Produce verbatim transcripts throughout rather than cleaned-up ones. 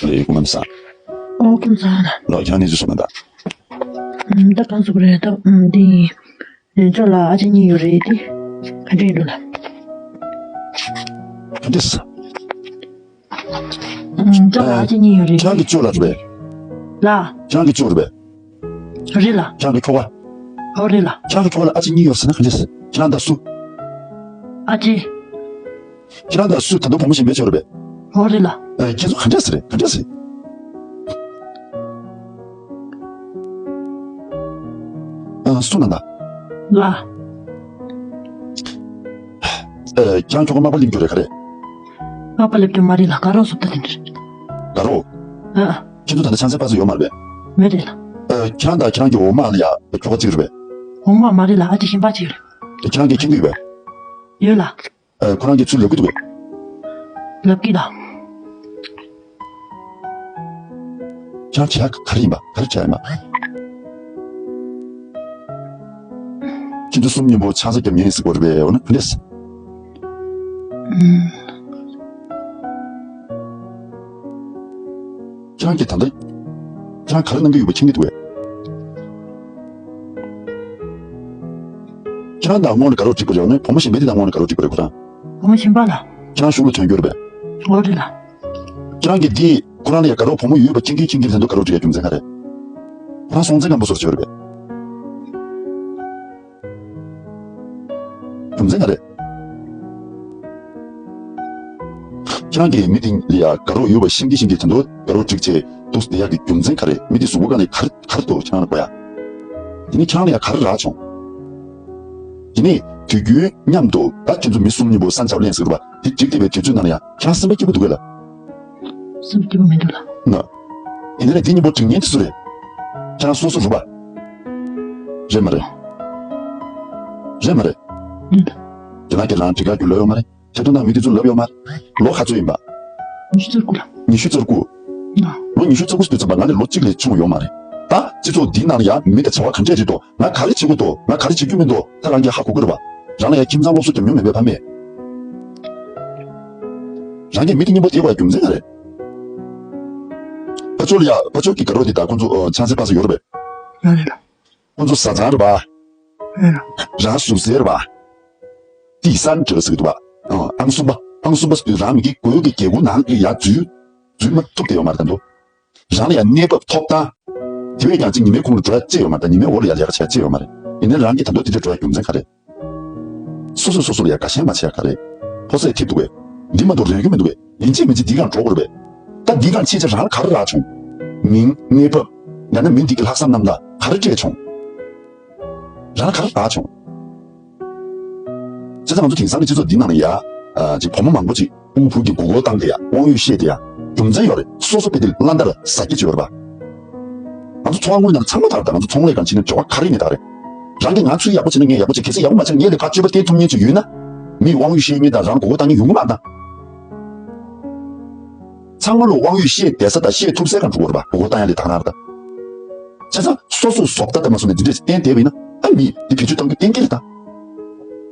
ལགས། སྐུ་ཁམས་བཟང་། ཨོ། སྐུ་ཁམས་བཟང་ལགས། ལགས། ཁྱེད་རང་གནས་ཚུལ་གསུངས་གནང་དང་། ཨམ། ད་གང་ཟེར་དགོས་རེད། ད་ཨམ། འདི་ལྷན་ཚོགས་ལ་ཨ་ཅེ་གཉིས་ཡོད་རེད། དེ་ག་འདྲ་ཡིན་འགྲོ་ལགས། ག་འདྲས། ཨམ། ཅོ་ལགས། ཨ་ཅེ་གཉིས་ཡོད་རེད། ཁྱེད་རང་གི་ཅོ་ལགས་རེད་པས། ལགས། ཁྱེད་རང་གི་ཅོ་རེད་པས། རེད་ལགས། ཁྱེད་རང་གི་ཁྱོ་ག། ཨོ་རེད་ལགས། ཁྱེད་རང་གི་ཁྱོ་ག་ལ་ཨ་ཅེ་གཉིས་ཡོད་ཟེར་ན་ག་འདྲས། ཁྱེད་རང་དང་སུ། ཨ་ཅེ། ཁྱེད་རང་དང་སུ། ད་དུང་བུ་མོ་གཞན་པའི་ཅོ་རེད་པས། ཨོ་རེད་ལགས། ཨེ། ཁྱེད་ཚོ་ག་འདྲས་རེད། ག་འདྲས་རེད། ཨ། གསུངས་གནང་དང་། ལགས། ཨེ། ཁྱེད་རང་ཁྱོ་ག་མག་པ་སླེབས་རྒྱུ་རེད། ག་རེ། མག་པ་སླེབས་རྒྱུ་མ་རེད་ལགས། དགའ་རོགས་བཟོ་ལྟ་དེ་འདྲ་རེད། དགའ་རོགས། ཨ། ཁྱེད་ཚོ་ད་ལྟ་ཆང་སའི་པ་སངས་ཡོད་མ་རེད་པས། མེད་རེད་ལགས། ཨེ། ཁྱེད་རང་དང་ཁྱེད་རང་གི་འོག་མ་ལ་ཡ་ཁྱོ་ག་གཅིག་རེད་པས། འོག་མ་མ་རེད་ལགས། ཨ་ཅེ་གཞན་པ་གཅིག་རེད། ཁྱེད་རང་གིས་མཁྱེན་གྱི་ཡོད་པས། ཡོད་ལགས། ཨ། ཁོ་རང་གིས་ཚུར་ལབ་ཀྱི་འདུག་གས། ལབ་ཀྱི་ལགས། ཁྱེད་རང་བྱེད་ཡག་ག་རེ་ཡིན་པ། ག་རེ་བྱེད་ཡག་ཡིན་པ། ཁྱེད་ཚོ་གསུམ་མཉམ་པོ་ཆང་ས་རྒྱབ་མཁན་ཟེར་དགོས་རེད་པས། འོ་ན་ག་འདྲས། ཨུམ། ཁྱེད་རང་གིས་ད་ལྟ་ཁྱེད་རང་ག་རེ་གནང་གི་ཡོད་པ་མཁྱེན་གྱི་འདུག་གས། ཁྱེད་རང་དང་སྔོན་ལ་དགའ་རོགས་འགྲིག་པ་རེད། འོ་ན་བུ་མོ་གཞན་པ་དེ་དང་སྔོན་ལ་དགའ་རོགས་འགྲིག་པ་རེད། ཁོ་རང་། བུ་མོ་གཞན་པ་ལགས། ཁྱེད་རང་གཞུག་ལ་ཐོན་རྒྱུ་རེད་པས། འོ་རེད་ལགས། ཁྱེད་རང་གིས་འདི་ཁོ་རང་ལ་ཡ་དགའ་རོགས་བུ་མོ་ཡོད་པ་མཁྱེན་གྱིན་མཁྱེན་གྱིན་ད་དུང་དགའ་རོགས་འགྲིག་ཡ་རྒྱུ་མཚན་ག་རེ། ཁོ་རང་སྲོང་བཙན་སྒམ་པོ་བཟོ་འདྲ་བྱས་པ་རེད་པས། རྒྱུ་མཚན་ག་རེ། ཁྱེད་རང་གིས་མི་དེ་ལ་ཡ་དགའ་རོགས་ཡོད་པ་ཤེས་ཀྱིན་ཤེས་ཀྱིན་ད་དུང་དགའ་རོགས་འགྲིག་བྱས་འདུག་བསྡད་ཡག་གི་རྒྱུ་མཚན་ག་རེ། མི་དེ་གཟུགས་པོ་ག་ནས་ག་རེ་ག་རེ་འདུག་ཁྱེད་རང་ལ་གོ་ཡ། དེ་ནས་ཁྱེད་རང་ལ་ཡ་ག་རེ་རག་བྱུང་། དེ་ནས་དུས་རྒྱུན་མཉམ་དུ་ད་ཁྱེད་ཚོ་མི་གསུམ་མཉམ་པོ་ས་མཇལ་ལེན་ཟེར་བ་དེ་འགྲིག་བསྡད་པའི་དུས་ཚོད་ནང་ལ་ཡ་ཁྱེད་རང་སེམས་པ་སྐྱིད་པོ་འདུག་གས་ལགས། སེམས་པ་སྐྱིད་པོ་མི་འདུག་ལགས། ན། ཡིན་ན་རེ་དེ་མཉམ་པོ་འགྲིག་མཁན་དེ་སུ་རེད། ཁྱེད་རང་སོ་སོ་རུ་བ། རེད་མ་རེད། རེད་མ་རེད། རེད། དེ་ན་ཁྱེད་རང་དྲི་ག་རྒྱུ་ལོས་ཡོད་མ་རེད། ཁྱེད་ཚོ་ནང་མི་དེ་ཚོ་ལབ་ཡོད་མ་རེད། ལོ་ག་ཚོད་ཡིན་པ། ཉི་ཤུ་རྩ་དགུ་ལགས། ཉི་ཤུ་རྩ་དགུ། ལོ་ཉི་ཤུ་རྩ་དགུ་ཟེར་དུས་ཙམ་པ་ང་ནི་ལོ་གཅིག་ལས་ཆུང་ཡོད་མ་རེད། ད་སྤྱི་ཚོགས་འདིའི་ནང་ལ་ཡང་མི་དང་བྱ་བ་ག་འདྲས་རེད་དོ། ང་ག་རེ་བྱེད་དགོས་དོ། ང་ག་རེ་བྱེད་རྒྱུ་མིན་དོ། ད་རང་གིས་ཧ་གོ་གི་རེད་པ། རང་ལ་ཡང་ཁྱིམ་ཚང་སློབ་གསོ་རྒྱབ་མྱོང་མེད་པའི་ཕ་མས། རང་གིས་མི་དེ་མཉམ་པོ་དེ་བ་རྒྱུ་མཚན་ག་རེད། ཕ་ཕྱོགས་ལ་ཡ་ཕ་ཕྱོགས་ཀྱི་དགའ་རོགས་དེ་ད་ཁོང་ཚོ་ཆང་ས་པ་སངས་ཡོད་རེད་པས། ཡོད་རེད་ལགས། ཁོང་ཚོ་བཟའ་ཚང་རེད་པ། རང་ཟུར་ཟེར་བ། ཏི་སན་འདྲ་ཟེར་གི་འདུག་པ། ཨང་གསུམ་པ། ཨང་གསུམ་པ་ཟེར་དུས་རང་མི་གི་གོས་ཀྱི་རྒྱལ་སྒོ་ནང་གི་ཡར་འཛུལ། འཛུལ་མ་ཐུབ་དེ་ཡོད་མ་རེད་ད་འདུག་རང་ལ་ཡང་གནས་བབ་ཐོབ་ཐང་། དེ་བས་ཀྱང་ཅིག་ཉི་མའི་ཁོངས་ལ་འགྲོ་ཡ་ཅི་ཡོད་མ་རེད། ད་ཉི་མའི་འོག་ལ་ཡ་ལས་ཀ་བྱེད་ཡ་ཅི་ཡོད་མ་རེད། ཡིན་ནའི་རང་གིས་ད་འདུག་དེ་འདྲ་འགྲོ་ཡ་རྒྱུ་མཚན་ག་རེད། སོ་སོས་སོ་སོ་ལ་ཡ་དགའ་ཞེན་མ་བྱེད་ཡ་ག་རེད། ཕོ་སད་ཐེབས་འདུག་གས། འདི་མ་གཏོགས་རེ་རྒྱུ་མི་འདུག་གས། ཡིན་གཅིག་མིན་གཅིག་འདི་གང་འགྲོ་དགོས་རེད་པས། ད་འདི་གང་ཕྱིན་ཆད་རང་ལ་ག་རེ་རག་བྱུང་། མིང་། གནས་བབ། ཡང་ན་མི་འདི་གི་ལྷག་བསམ་རྣམ་དག་ག་རེ་སྤྲད་བྱུང་། རང་ལ་ག་རེ་རག་བྱུང་། བྱས་ཙང་ང་ཚོ་དེང་སང་གི་སྤྱི་ཚོགས་འདི་ནང་ལ་ཡ། ཨ། ཅིག་བུ་མོ་མང་པོ་ཅིག་ཕྲུ་གུ་ཕྲུག་གི་མགོ་སྐོར་བཏང་སྟེ་ཡ་དབང་ཡོད་བཤད་དེ་ཡ། རྒྱུ་མཚན་ཡོད་རེད། སོ་སོ་དཔེ་དེབ་བླ་འདར་ཟ་སྐྱེ་བྱེད་ཡོད་རེད་པ། ང་ཚོ་ཚོང་བ་དངུལ་ནང་ཚང་མ་དར་དང་། ང་ཚོ་ཚོང་ལས་གང་བྱེད་ན་འབྲེལ་བ་ག་རེ་ཡིན་ནའི་དར་རེད། རང་གིས་ང་ཚོས་ཡག་པོ་བྱེད་ན་ངས་ཡག་པོ་བྱེད། གལ་སྲིད་ཡག་པོ་མ་བྱས་ན་ངས་ལས་ཁ་སྤྱོད་པ་དེ་ཐུབ་མཁན་ཅིག་ཡོད་ན། མིས་དབང་ཡོད་བཤད་མཁན་དང་རང་མགོ་སྐོར་བཏང་མཁན་ཡོང་གི་མ་རེད་ད། ཚང་མ་ལོ་དབང་ཡོད་བཤད་བསྡད་ས་དང་བཤད་ཐུབ་སའི་གང་འགྲོ་དགོས་རེད་པ། མགོ་སྐོར་བཏང་ཡ་ལས་དར་ན་རེད་ད། བྱས་ཙང་སོ་སོའི་བཟོ་ལྟ་དེ་མ་བཟོ་ནས་འདི་འདྲས་བསྟན་བསྡད་པ་ཡིན་ན། ཨ། མིས་འདི་བེད་སྤྱོད་གཏང་རྒྱུ་གཏན་འཁེལ་རེད་ད།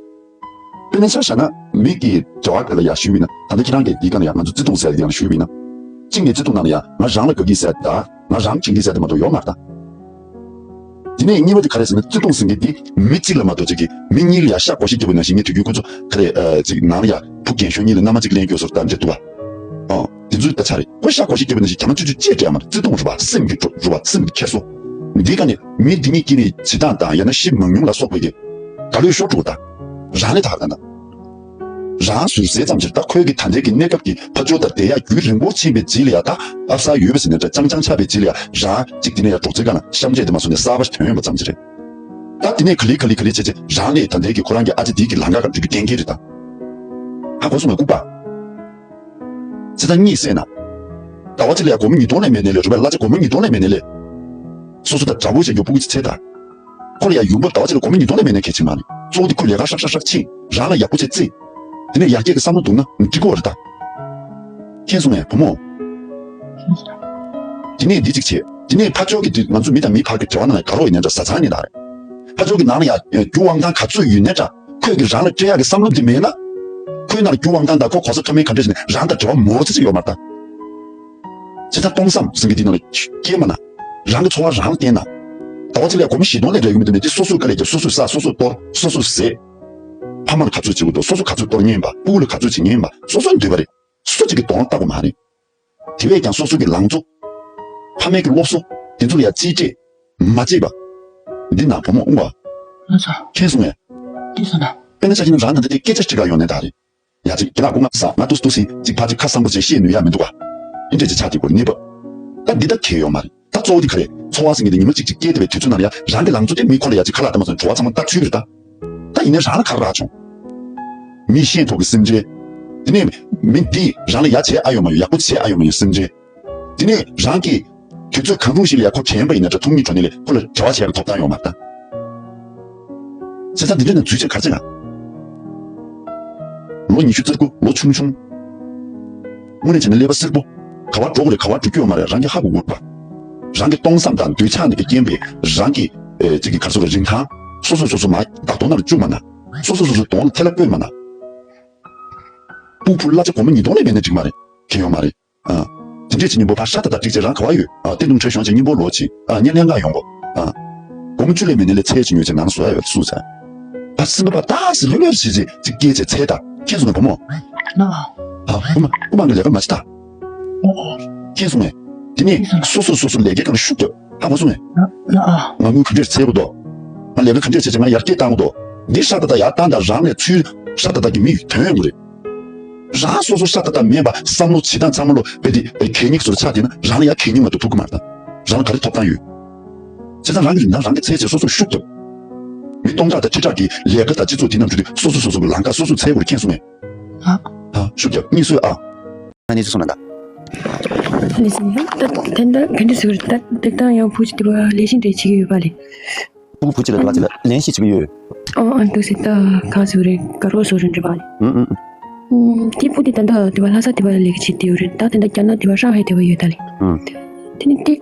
དཔེར་ན་ཆ་བཞག་ན་མི་གི་འབྲེལ་བ་དེ་ལ་ཡ་ཞུས་པ་ཡིན་ན། ད་ལྟ་ཁྱེད་རང་གིས་འདི་ག་ལ་ཡ་ང་ཚོ་བརྩེ་དུང་ཟེར་ཡ་དེ་ཡང་ཞུས་པ་ཡིན་ན། གཅིག་ནས་བརྩེ་དུང་ནང་ལ་ཡ་ང་རང་ལ་དགའ་གི་ཟེར་ཡ་དང་ང་རང་གཅིག་གི་ཟེར་ཡ་དེ་མ་གཏོགས་ཡོད་མ་རེད་ད། དེ་ནས་གཉིས་པ་དེ་ག་རེ་ཟེར་ན། བརྩེ་དུང་ཟེར་མཁན་དེ་མི་གཅིག་ལ་མ་གཏོགས་ཅིག་གིས་མི་གཉིས་ལ་ཡ་ཤ་སྒོར་གཞས་རྒྱབ་པ་ནང་བཞིན། ངས་དུས་རྒྱུན་ཁོ་ཚོ་ག་རེ། ཨ། ཅིག་ནང་ལ་ཡ་ཕྲུ་གུ་རྒན་གཞོན་གཉིས་ལ་མནའ་མ་གཅིག་ལེན་རྒྱུ་བཟོ་འདྲ་འདྲ་འདུག་པ། ཨ། དེ་ཚོ་ད་ཆ་རེད། ཁོ་ཤ་སྒོར་གཞས་རྒྱབ་པ་ནང་བཞིན་གྱ་ནོམ་ཅུ་ཅུ་ཅེས་སྤྲད་མ་རེད། བརྩེ་དུང་རེད་པ། སེམས་ཀྱི་འགྲོ་རེད་པ། སེམས་ཀྱི་འཁྱེར་སོ། འདི་ག་ནས་མི་འདི་གཉིས་ཀྱི་ནི་བྱེད་སྟངས་དང་ཡང་ན་གཞས་མང་ཉུང་ལ་སོགས་པའི་གི་ག་ལོས་ཤོར་འགྲོ་ད། རང་ལས་ཐར་ད་ད། རང་ཟུར་ཟའི་ཙམ་ཅིག་ད་ཁོའི་གི་ད་ལྟའི་གི་གནས་སྐབས་ཀྱི་ཕ་ཇོ་དང་བསྡད་ཡ་རྒྱུན་རིང་པོ་ཕྱིན་པའི་རྗེས་ལ་ཡ། ད་ཨབ་སར་ཡོད་པ་ཟེར་ནས་འདྲ་རྐྱང་རྐྱང་ཆགས་པའི་རྗེས་ལ་ཡ། རང་གཅིག་དེ་ནས་ཡ་འགྲོ་རྩིས་ག་ན་གཤམ་འདྲེས་དེ་མ་སོང་ནས་གསར་པ་ཞིག་ཐོན་ཡོང་པ་ཙམ་ཅིག་རེད། ད་དེ་ནས་ག་ལེ་ག་ལེ་ག་ལེ་བྱས་བྱས་རང་ལས་ད་ལྟའི་གི་ཁོ་རང་གི་ཨ་ཅེ་དེའི་གི་ལམ་ཁ་ག་འགྲོ་རྒྱུ་གཏན་འཁེལ་རེད་ད། ཧ་གོ་སོང་ངས་ལྐུགས་པ། བྱས་ཙང་གཉིད་སད་ན། ཟླ་བ་གཅིག་ལ་ཡ་སྒོར་མོ་ཉིས་སྟོང་ལས་མེད་ནའི་ལས། རུ་པ་གླ་ཆ་སྒོར་མོ་ཉིས་སྟོང་ལས་མེད་ནའི་ལས། སོ་སོ་དང་དགྲ་བོ་བྱེད་རྒྱུ་ཕྲུ་གུ་ཅིག་འཚོལ་དང་། ཁོ་ལ་ཡ་ཡོང་འབབ་ཟླ་བ་གཅིག་ལ་སྒོར་མོ་ཉིས་སྟོང་ལས་མེད་ནའི་གལ་ཆེ་མ་རེད། གཙོ་བོ་དེ་ཁོས་ལས་ཀ་ཧྲག་ཧྲག་ཧྲག་བྱེད། རང་ལ་ཡག་པོ་བྱས་བརྩེ། དེ་ནས་ཡར་རྒྱས་ཀྱི་བསམ་བློ་འདུག་ན་འགྲིག་གི་རེད་ད། མཁྱེན་སོང་ངས་བུ་མོ། དེ་ནས་འདི་གཅིག་བྱས། དེ་ནས་ཕར་ཕྱོགས་ཀྱི་དེ་ང་ཚོ་མི་དང་མི་བར་གྱི་འབྲེལ་བ་ནང་ལ་དགའ་རོགས་ཡིན་ནའི་འདྲ། བཟའ་ཚང་ཡིན་ནའི་འདྲ་རེད། ཕར་ཕྱོགས་ཀྱི་ནང་ལ་ཡ་རྒྱུ་དབང་ཐང་ག་ཚོད་ཡོད་ནའི་འདྲ། ཁོས་ཀྱི་རང་ལ་སྤྲད་ཡག་གི་བསམ་བློ་འདི་མེད་ན། ཁོའི་ནང་ལ་རྒྱུ་དབང་ཐང་དང་ཁོ་གོ་ས་ཁྲ་མིན་ག་འདྲ་ཞིག་ནས་རང་དང་འབྲེལ་བ་མོ་ཙི་ཙི་ཡོད་མ་རེད་ད། བྱས་ཙང་སྟོང་བསམ་ཟེར་མཁན་དེ་ནང་ལ་སྐྱེས་མ་ན། རང་གི་འཚོ་བ་རང་ལ་བརྟེན་ན། ཟླ་བ་གཅིག་ལ་སྒོར་མོ་བཞི་སྟོང་ལས་རག་གི་མི་འདུག་ནས་དེ་སོ་སོས་དཀའ་ལས་རྒྱབ། སོ་སོས་ཟ། སོ་སོས་གཏོར། སོ་སོས་བཟས། ཕ་མར་ག་ཚོད་བྱེད་དགོས་འདུག་སོ་སོ་ག་ཚོད་གཏོར་མཁན་ཡིན་པ། སྤུ་གུ་ལ་ག་ཚོད་བྱེད་མཁན་ཡིན་པ་སོ་སོས་འདོད་པ་རེད། སུ་གཅིག་གིས་གདོང་ལ་བལྟ་དགོས་མ་རེད། དེ་བས་ཀྱང་སོ་སོ་གི་ལང་ཚོ། ཕ་མའི་གི་སློབ་གསོ། དེ་ཚོ་ལ་ཡང་རྩིས་སྤྲད། མ་བྱེད་པ། འདི་ན་བུ་མོ་ཨུ་བ། ལགས་སོ། མཁྱེན་སོང་ངས། འདི་སོང་ན། དཔེར་ན་ཆ་བཞག་ན་རང་ད་ལྟ་དེ་སྐད་ཆ་ཅིག་ག་ཡོང་ནས་ད་རེད། ཡ་ཅིག་རྒན་ལགས་སྐུ་ངལ་ཟ། ང་ཏུས་ཏུས་སི་ཅིག་ཕ་ཅིག་ཁ་གསང་པོ་ཅིག་བཤད་ནུས་ཡ་མི་འདུག་ག་ཨིན་འདྲས་ཅིག་ཆགས་ཀྱི་གོ་གནས་བབ། ད་འདི་ད་གལ་ཡོད་མ་རེད། ད་གཙོ་བོ་འདི་ག་རེད། འཚོ་བ་ཟེར་མཁན་འདི་ཉི་མ་གཅིག་གཅིག་སྐྱེལ་བསྡད་པའི་དུས་ཚོད་ནང་ལ་ཡ་རང་གི་ལང་ཚོ་དེ་མི་ཁོ་ལ་ཡ་ཅིག་ཁ་ལག་ད་མ་སོང་བྲོ་བ་ཚང་མ་ད་ཚུད་པ་རེད་ད། ད་ཡིན་ནའི་རང་ལ་ག་རེ་རག་བྱུང་། མི་ཤེས་ཐོག་གི་སེམས་ཅན། དེ་ནས་མི་འདིས་རང་ལ་ཡ་བྱེད་ཨ་ཡོད་མ་ཡོད། ཡག་པོ་བྱེད་ཨ་ཡོད་མ་ཡོད་སེམས་ཅན། དེ་ནས་རང་གིས་དུས་ཚོད་གང་རུང་ཞིག་ལ་ཡ་ཁོ་གྱོན་པ་ཡིན་ན་འདྲ་ཐུག་མི་འགྲོ་ནི་ལས་ཁོ་ལ་བྱ་བ་བྱེད་ཡག་གི་ཐོབ་ཐང་ཡོད་མ་རེད་ད། བྱས་ཙང་འདི་འདྲ་ན་འཛུལ་བྱས་ག་རེ་བྱེད་ན། ལོ་ཉི་ཤུ་རྩ་དགུ་ལོ་ཆུང་ཆུང་། དངོས་གནས་བྱས་ན་ཀླད་པ་སེར་པོ། ག་བར་འགྲོ་དགོས་རེད་ག་བར་འགྲོ་རྒྱུ་ཡོད་མ་རེད་རང་གིས་ཧ་གོ་དགོས་པ། རང་གི་སྟོང་བསམ་དང་འདོད་ཆགས་འདི་གི་རྐྱེན་པས་རང་གི་ཨེ་ཅིག་གི་ག་རེ་ཟེར་དགོས་རིན་ཐང་སོ་སོ་སོ་སོ་མ་བདག་དོན་ནང་ལ་བཅུག་མ་ན། སོ་སོ་སོ་སོ་གདོང་ལ་ཐལ་བ་བཀོད་མ་ན། སྤུ་ཕུ་གླ་ཆ་སྒོར་མོ་ཉིས་སྟོང་ལས་མེད་ན་འགྲིག་མ་རེད། གལ་ཡོད་མ་རེད། ཨ། དེ་འདྲས་ཀྱི་སྙིང་པོ་ཕར་ཤ་ཏག་ཏག་བསྒྲིགས་བྱས་རང་ག་བ་ཡོད། ཨ། བསྟན་དུང་ཁྲོད་གཞོན་ཆེ་སྙིང་པོ་ལོ་ཆེ། ཨ། གཉེར་གཉེར་འགའ་ཡོང་གོ། ཨ། སྒོར་མོ་བཅུ་ལས་མེད་ནས་ལས་ཚལ་ཅིག་ཉོས་བྱས་ནང་བཟོ་ཡ་ཡོད་སུ་ཚ། ཨ། སེམས་པ་ཏག་སེ་ལྷོད་ལྷོད་བྱས་བྱས་ཅིག་སྐྱེས་བྱས་ཚལ་དང་ཁྱེད་ཚོ་ནས་བུ་མོ། ཨ། བུ་མ་བུ་མ་གི་ལས་ཀ་མ་བྱེད་ད། ཁྱེད་གསུང་ངས། དེ་ནས་སོ་སོ་སོ་སོ་ལས་ཀའི་སྒང་ལ་ཤུགས་རྒྱབ། ཧ་གོ་སོང་ངས། ང་དངུལ་ག་འདྲས་འཚོལ་དགོས་འདུག་ང་ལས་ཀ་ག་འདྲས་བྱས་བྱས་ང་ཡར་རྒྱས་བཏང་དགོས་འདུག་འདི་ཤ་ཏག་ཏག་ཡར་བཏང་དང་རང་ལས་ཚུར་ཤ་ཏག་ཏག་གི་མི་ཡོད་དོན་ཡོད་དགོས་རེད། རང་སོ་སོ་ཤ་ཏག་ཏག་མེད་པ་བསམ་བློ་བྱེད་སྟངས་ཚང་མ་ལོ་བེ་དེ་གད་སྙིགས་བཟོ་ཆགས་དེ་ན་རང་ལ་ཡང་གད་སྙིགས་མ་གཏོགས་ཐུག་གི་མ་རེད་ད། རང་ལ་ག་རེ་ཐོབ་ཐང་ཡོད། བྱས་ཙང་རང་གི་རིན་ཐང་རང་གི་ཚད་ཆེ་སོ་སོ་ཤུགས་རྒྱབ། མི་སྟོང་ཕྲག་དང་ཁྲི་ཕྲག་གི་ལས་ཀ་དང་སྤྱི་ཚོགས་དེ་ནང་འགྲོ་དུས་སོ་སོ་སོ་སོ་གི་ལམ་ཁ་སོ་སོ་འཚོལ་དགོས་རེད་མཁྱེན་སོང་ངས། ཨ། ཨ། ཤུགས་རྒྱབ་གཉིས་སུ་ཨ། ང་ནི་སུ་སོང་ན་ད། ལས་སེམས་ཡང་ད་དེ་འདྲ་ག་འདྲ་ཟེར་ད་དེ་དང་ཡང་བུ་ཅིག་དེ་བ་ལས་གཞི་འདྲ་བྱེད་ཀྱི་ཡོད་པ་ལས། ཕྲུ་གུ་བུ་གཅིག་ལ་དེ་བ་ཅིག་ལ་ལན་ཞིག་བྱེད་ཀྱི་ཡོད། ཨོ་ཨ་འདུག་སེ་ད་གང་ཟེར་རེད་དཀར་པོ་བཟོ་རིན་འདྲ་བ་ལས། ཨུ་ཨུ་ཨུ། ཨུམ། དེ་བུ་དེ་ད་ལྟ་དེ་བ་ལྷ་ས་དེ་བ་ལས་ཀ་བྱེད་དེ་ཡོད་རེད་ད་དེ་འདྲ་རྒྱ་ནག་དེ་བ་ཧྲང་ཧའེ་དེ་བ་ཡོད་ད་ལས། ཨུམ། དེ་ནི་དེ་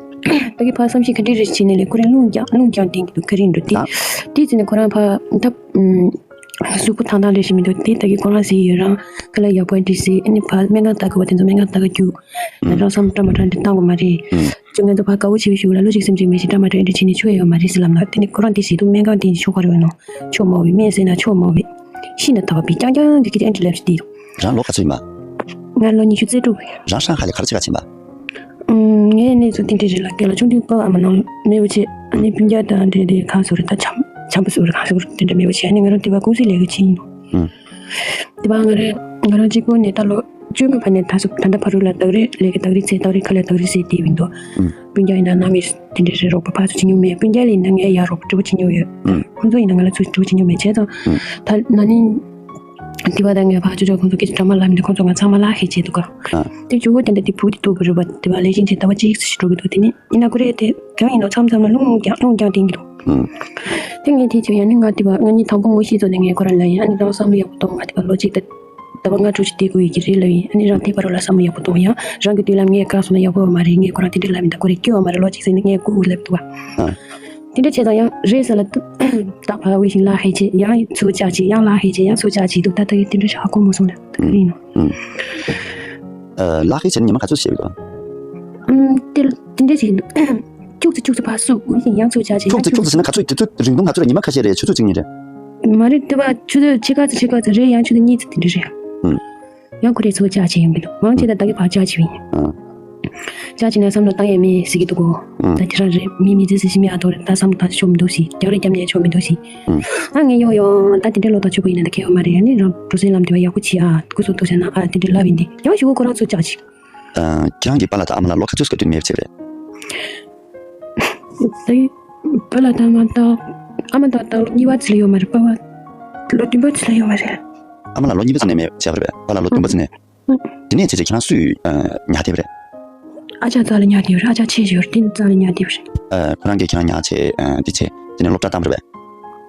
ད་གི་ཕ་བསམ་ཤེས་ག་འདྲ་རེད་བྱས་ནས་ལས་ཁོ་རང་རླུང་རྒྱག་རླུང་རྒྱག་བསྟན་གྱི་འདུག་ག་རེ་འགྲོ་དེ། ཨ། དེ་བྱས་ནས་ཁོ་རང་ཕ་ད་ཨུམ། གཟུགས་པོ་ཐང་ཐང་ལས་ཤིག་མི་འདུག་དེ་ད་གི་ཁོ་རང་ཟེར་ཡོད་རང་ཁ་ལག་ཡག་པོ་འདྲི་ཟེར་ཨ་ནི་ཕར་སྨན་ཁང་ལྟ་དགོས་པ་དེ་ཚོ་སྨན་ཁང་ལྟ་ག་རྒྱུགས། ང་རང་བསམ་བཀྲ་མ་བཀྲ་འདྲི་བཏང་དགོས་མ་རེད། ཅོ་ང་ཚོ་ཕར་དགའ་བོ་བྱེད་པའི་གཞུག་ལ་བློ་གཅིག་སེམས་གཅིག་མེད་ཅིག་བཀྲ་མ་བཀྲ་འདྲི་བྱེད་ནས་ཆོག་ཡོད་མ་རེད་ཟེར་ལབ་ན་དེ་ནི་ཁོ་རང་དེ་ཟེར་འདུག་སྨན་ཁང་དེ་ཆོག་ག་རེ་ཡོད་ནོ། ཆོག་མ་བས་སྨན་ཟེར་ན་ཆོག་མ་བས། ཤི་ན་ཐག་པ་བི་རྐྱང་རྐྱང་གི་སྐད་ཆ་ཨེ་འདྲི་ལབ་ཅིག་དེ་ཡོད། རང་ལོ་ག་ཚོད་ཡིན་པ། ང་ལོ་ཉི་ཤུ་རྩ་དྲུག་རེད། རང་ཧྲང་ཧའེ་ལ་ག་རེ་བྱེད་ག་ཕྱིན་པ། ངའི་གནས་ཚུལ་དེ་འདྲ་རེད་ལ་སྐད་ལ་ཆུང་དུས་སྐབས་ཨ་མ་ནང་མེས་པོ་ཆེ་ཨ་ནི་སྤུན་ཀྱག་དང་འདྲེས་ཏེ་གང་སོ་རེད་ད་བྱམས་བྱམས་པོ་སོ་རེད་གང་སོ་རེད་དེ་འདྲ་མེས་པོ་ཆེ་ཨ་ནི་ང་རང་དེ་བ་ཀུང་སི་ལས་ཀ་བྱེད་ཡིན་ནོ། དེ་བ་ང་རེ་ང་རང་གཅིག་པོ་ནས་ད་ལོ་བཅོ་ལྔ་བར་ནས་ད་སོ་ད་ལྟ་བར་རུ་ལ་དག་རེས་ལས་ཀ་དག་རེས་ཚེ་དག་རེས་ཁ་ལས་དག་རེས་ཚེ་དེ་ཡིན་དོ། སྤུན་ཀྱག་ཡིན་ན་ནང་མི་དེ་འདྲ་རེད་རོགས་པ་ཕར་ཚུར་བྱེད་མྱོང་མེད། སྤུན་ཀྱག་ལ་ཡིན་ན་ངས་ཡར་རོགས་པ་སྤྲོ་པོ་བྱེད་མྱོང་ཡོད། ཁོང་ཚོ་ཡིན་ན་ང་ལ་ཚུར་སྤྲོ་པོ་བྱེད་མྱོང་མེད་བྱས་ཙང་ད་ན་ནིང་དེ་བ་ད་ངས་ཕར་ཅོ་ཅོ་ཁོང་ཚོ་སྐད་ཆ་འདྲ་མ་ལབ་མི་འདུག་ཁོང་ཚོ་ང་ཚང་མ་ལག་ཤེས་བྱས་འདུག་ག་ཨ། དེ་ཇོ་བོ་དེ་འདྲ་དེ་བུ་དེ་ཐུག་གི་རེད་པ། དེ་བ་ལས་བཞིན་ཆེ་ཟླ་བ་གཅིག་ཙམ་ཞིག་འགྲོ་གི་འདུག་དེ་ནི་ཡིན་ན་ཁོ་རེ་དེ་གང་ཡིན་ནོ་མཚམས་མཚམས་ལ་རླུང་རྒྱག་རླུང་རྒྱག་བསྟན་གི་འདུག་ཨུམ། དེ་ངས་དེ་ཆོ་ཡང་ནི་ང་དེ་བ་ང་གཉིས་དང་པོ་ངོ་ཤེས་ཚོ་ནས་ངས་ཁོ་རང་ལ་ཡིན་ཨ་ནི་རང་བསམ་བློ་ཡག་པོ་གཏོང་ང་དེ་བ་ལོ་གཅིག་དང་ཟླ་བ་ལྔ་དྲུག་ཅིག་བསྡད་དགོས་ཡོད་ཀྱི་རེད་ལབ་ཡིན། ཨ་ནི་རང་དེ་བར་ལ་བསམ་བློ་ཡག་པོ་གཏོང་ཡང་རང་གི་མདུན་ལམ་ངས་བཀག་སོང་ན་ཡག་པོ་ཡོད་མ་རེད། ངས་ཁོ་རང་དེ་འདྲ་ལབ་མི་འདུག་ཁོ་རེ་སྐྱོ་བ་མ་རེད་ལོ་གཅིག་ཟེར་ནས་ངས་སྐུ་སྐུ་ལབ་འདུག་བ། ཨ། དེ་འདྲ་བྱས་ཙང་ཡང་རེས་གཟའ་ལ་ད་ཕར་དབུལ་ཞིང་ལག་ཤེས་བྱེད་ཡང་ཚུར་ལྕགས་བྱེད་ཡང་ལག་ཤེས་བྱེད་ཡང་ཚུར་ལྕགས་བྱེད་འདུག་ད་ལྟ་ཡི་དེ་འདྲ་ཧ་གོ་མ་སོང་ལ་ད་ག་རེ་ཡིན་ནོ། ཨུམ། ཨ། ལག་ཤེས་བྱེད་ན་ཉི་མ་ག་ཚོད་བྱེད་དགོས། ཨུམ། དེ་དེ་འདྲ་བྱེད་ཀྱི་འདུག་ཁྱུག་ཙམ་ཁྱུག་ཙམ་ཕར་སུབ་དབུལ་ཞིང་ཡང་ཚུར་ལྕགས་བྱེད་ཁྱུག་ཙམ་ཁྱུག་ཙམ་ཟེར་ན་ག་ཚོད་དེ་ཚོད་རིང་ཐུང་ག་ཚོད་རེད། ཉི་མ་ཁ་ཤས་རེད། ཆུ་ཚོད་གཅིག་གཉིས་རེད། མ་རེད་དེ་བ་ཆུ་ཚོད་ཕྱེད་ཀ་ཙམ་ཕྱེད་ཀ་ཙམ་རེད། ཡང་ཆུ་ཚོད་གཉིས་ཙམ་དེ་འདྲ་རེད། ཨུམ། ཡང་ཁོ་རེ་ཚུར་ལྕགས་བྱེད་ཡོང་གི་འདུག་མང་ཆེ་ད་ད་གི་ཕར་ལྕགས་བྱེད་པ་ཡིན། ཨ། ལྕགས་བྱེད་ན་བསམ་བློ་བཏང་ཡས་མེད་ཟེར་གྱི་འདུག་གོ་ཨ། ད་དེ་རང་རེད། མི་མི་ཚེ་ཟེར་ཞིག་མེད་ཨ་ཐོ་རེད། ད་བསམ་བློ་བཏང་ཆོག་མི་འདུག་ཟེར། རྒྱག་རེས་རྒྱབ་ཉན་ཆོག་མི་འདུག་ཟེར། ཨ། ཨ་ངས་ཡོང་ཡོང་ད་དེ་འདྲའི་ལོ་ད་ཆོག་པ་ཡིན་ན་ད་གལ་ཡོད་མ་རེད། ཨ་ནི་རང་འགྲོ་སའི་ལམ་དེ་བ་ཡག་པོ་བྱེད་ཨ། སྐུ་གཟུགས་ཐུག་བྱས་ན་ཨ་དེ་འདྲའི་ལབ་ཡིན་ཏེ་ཡང་ཞུ་གོ་ཁོ་རང་ཚོ་ལྕགས་བྱེད། ཨ། ཁྱེད་རང་གི་པཱ་ལགས་དང་ཨ་མ་ལགས་ལོ་ག་ཚོད་སྐབས་དུས་མེད་པ་བྱས་པ་རེད། ད་ཡི་པཱ་ལགས་དང་ཨ་མ་ད་ཨ་མ་ད་ད་ལོ་གཉིས་པ་ཙམ་ལས་ཡོད་མ་རེད། པཱ་ལགས་ལོ་བདུན་པ་ཙམ་ལས་ཡོད་མ་རེད། ཨ་མ་ལགས་ལོ་གཉིས་པ་ཙམ་ནས་མེད་བྱས་པ་རེད་པས། པཱ་ལགས་ལོ་བདུན་པ་ཙམ་ནས། དེ་ནས་བྱས་བྱས་ཁྱེད་རང་སུས་ཨ་ཉར་བསྡད་པ་རེད། ཨ་ཅག་རྩ་ལ་ཉར་བསྡད་ཡོད་རེད། ཨ་ཅག་ཆེ་ཤོས་ཡོད་རེད། དེ་ནི་རྩ་ལ་ཉར་བསྡད་ཡོད་རེད། ཨ། ཁོ་རང་གིས་ཁྱེད་རང་ཉར་བྱས་ཨ་དེ་བྱས་དེ་ནས་སློབ་གྲྭ་བཏང་པ་རེད་པས།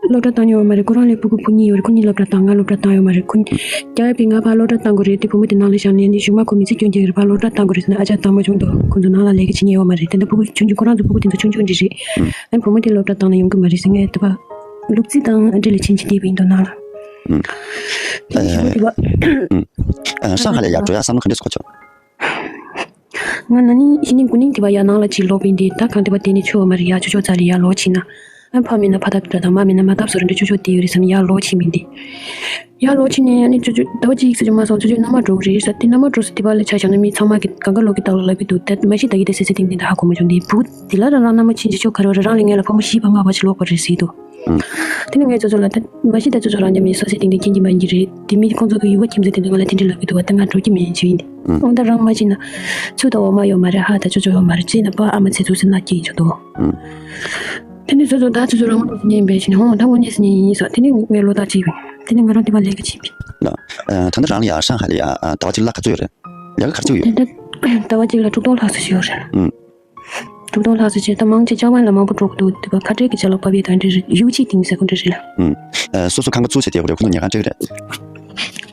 སློབ་གྲྭ་བཏང་ཡོད་མ་རེད། ཁོ་རང་ལས་ཕྲུ་གུ་བུ་གཉིས་ཡོད་རེད། ཁོ་གཉིས་སློབ་གྲྭ་བཏང་། ང་སློབ་གྲྭ་བཏང་ཡོད་མ་རེད། ཁོ་གཉིས་རྒྱ་ཡབ་པས་ང་ཕར་སློབ་གྲྭ་བཏང་དགོས་རེད། དེ་བུ་མོ་དེ་ནང་ལ་བཞག་ནས་ནི་གཞུག་མ་ཁོ་མི་ཚེ་སྐྱོན་རྒྱག་གི་རེད། ཕར་སློབ་གྲྭ་བཏང་དགོས་རེད་ཟེར་ན་ཨ་ཅག་བཏང་མ་བྱུང་འདུག་ཁོ་ཚོ་ནང་ལ་ལས་ཀ་བྱེད་མཁན་ཡོད་མ་རེད། དེ་འདྲ་ཕྲུ་གུ་ཆུང་ཆུང་ཁོ་རང་ཚོ་ཕྲུ་གུ་དེ་ཚོ་ཆུང་ཆུང་འདྲ་རེད། ཨ་ནི་བུ་མོ་དེ་སློབ་གྲྭ་བཏང་ན་ཡོང་གི་མ་རེད་ཟེར། ངས་དེ་བ་ལུག་རྫི་དང་འབྲེལ་ལས་ཕྱིན་ཅི་བསྡད་པ་ཡིན་འདུག་ནང་ལ། ཨུམ། དེ་ནས་ཞུ་གི་འདུག་བ། ཨུམ། ཨ། ཧྲང་ཧའེ་ལ་ཡར་འགྲོ་ཡག་བསམ་བློ་ག་འདྲས་སེ་འཁོར་བྱུང་། ང་ན་ནིང་ཕྱི་ཉིན་དགུ་ནིང་དེ་བ་ཡར་ནང་ལ་ཅིག་ལོག་པ་ཡིན་ཏེ། ད་གང་དེ་བ་དེ་ནི་ཆོ་བ་མ་རེད། ཡར་ཅོ་ཅོ་ཙ་ལི་ཡར་ལོག་ཕྱིན་ན། ཨ་ཕ་མིན་ན་ཕ་ཐབ་འདྲ་དང་མ་མིན་ན་མ་ཐབ་བཟོ་རེ་འདྲ་ཅོ་ཅོ་དེ་ཡོད་རེད་བསམ་ནས་ཡར་ལོག་ཕྱིན་མིན་ཏེ། ཡར་ལོག་ཕྱིན་ནས་ཨ་ནི་ཅོ་ཅོ་ཟླ་བ་གཅིག་ཙམ་ཅིག་མ་སོང་། ཅོ་ཅོ་མནའ་མ་འགྲོ་གི་རེད་ཟེར་ཏེ། མནའ་མ་འགྲོ་ས་དེ་བ་ལ་ཆ་བཞག་ན་མི་ཚང་མ་གི་གང་ག་ལོག་གི་ལྟག་ལ་ལབ་ཀྱི་འདུག་ད་མ་གཞི་ད་གི་དེ་སེ་སེ་ཏིང་ཏིང་ད་ཧ་གོ་མ་བྱུང་དེ། བུ་དེ་ལ་རང་རང་མནའ་མ་ཕྱིན་ཅི་ཆོ་ག་རེ་རེད། རང་ལ་ངས་ལ་ཕ་མ་བཞི་པ་ལྔ་པ་ཅིག་ལོག་པ་རེད་ཟེར་འདུག་ཨང་། དེ་ནི་ངས་ཅོ་ཅོ་ལ་ད་མ་གཞི་ད་ཅོ་ཅོ་རང་རྒྱ་མི་སོ་སོའི་སྟེང་དུ་རྐྱེན་གྱིས་མ་ཡིན་གྱི་རེད། དེ་མི་ཁོང་ཚོ་གི་ཡུ་བ་ཁྱིམ་མཚེས་དེ་ཚོ་ང་ལ་དེ་འདྲ་ལབ་ཀྱི་འདུག་བ། ད་ང་འགྲོ་གི་མིན་ཅི་ཡིན་ཏེ། ཨང་། ཨོ་ད་རང་མ་ཕྱིན་ན་ཚུར་ད་འོ་མ་ཡོད་མ་རེད། ཧ་ད་ཅོ་ཅོ་ཡོད་མ་རེད། ཅི་ན་པ་ཨ་མ་ཚེ་ཚུགས་སེ་ན་སྐྱིད་ཡིན་ཆོག་འདུག་ཨང་། དེ་ནི་ཚོ་ཚོ་ད་ཚོ་ཚོ་རང་མ་ཉན་པའི་ཕྱིན་ཧོ་ད་ངོ་ཉེས་སེ་ཉན་ཡིན་ས། དེ་ནི་ངས་ལོ་ད་ཅི་ཡིན། དེ་ནི་ང་རང་དེ་བ་ལས་ཀ་བྱེད་པའི། ལ། ཨ། ད་ལྟ་རང་ལ་ཡ་ཧྲང་ཧའེ་ལ་ཡ། ཨ། ཟླ་བ་གཅིག་ལ་ག་ཚོད་ཡོད་རེད། ལས་ཀ་ག་རེ་བྱེད་ཀྱི་ཡོད། དེ་ལྟ་ཟླ་བ་གཅིག་ལ་དྲུག་སྟོང་ལྷག་ཙམ་ཞིག་ཡོད་རེད། ཨང་། དྲུག་སྟོང་ལྷག་ཙམ་བྱས། ད་མང་ཆེ་ཅ་ཝན་ལ་མང་པོ་འགྲོ་གི་འདུག་དེ་བ་ཁ་བྲལ་གྱི་ཆ་ལ་བབས་པའི་ད་འདྲ་རེད། ཡུག་ཅིག་དེང་ཟེར་གོ་འདྲ་རེད་ལ། ཨུམ། ཨ། སོ་སོ་ཁང་པ་བཙུགས་བྱས་བསྡད་དགོས་རེད། ཁོ་ཚོ་ཉལ་ཁང་སྤྲད་ཀྱི་རེད།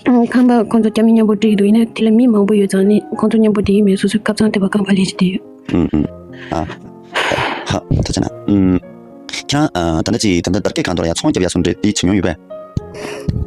ཨང་། ཁང་པ་ཁོ་ཚོ་རྒྱ་མི་མཉམ་པོ་སྤྲད་ཀྱི་འདུག་ཡིན་ནའི་དེ་ལ་མི་མང་པོ་ཡོད་ཙང་ནི་ཁོ་ཚོ་མཉམ་པོ་བསྡད་ཀྱི་མེད། སོ་སོའི་ཁ་སང་དེ་བ་ཁང་པ་ལས་ཀྱི་བསྡད་ཡོད། ཨུམ་ཨུམ། ཨ། ཧ། ད་ཆ་ན། ཨུམ། ཁྱེད་རང་། ཨ། ད་ལྟ་ཅིག་ད་ལྟ་དར་རྒྱས་སྒང་དུ་ལ་ཡ་ཚོང་རྒྱབ་ཡ་སོང་འདྲ་དེ་བྱེད་མྱོང་ཡོད་པས།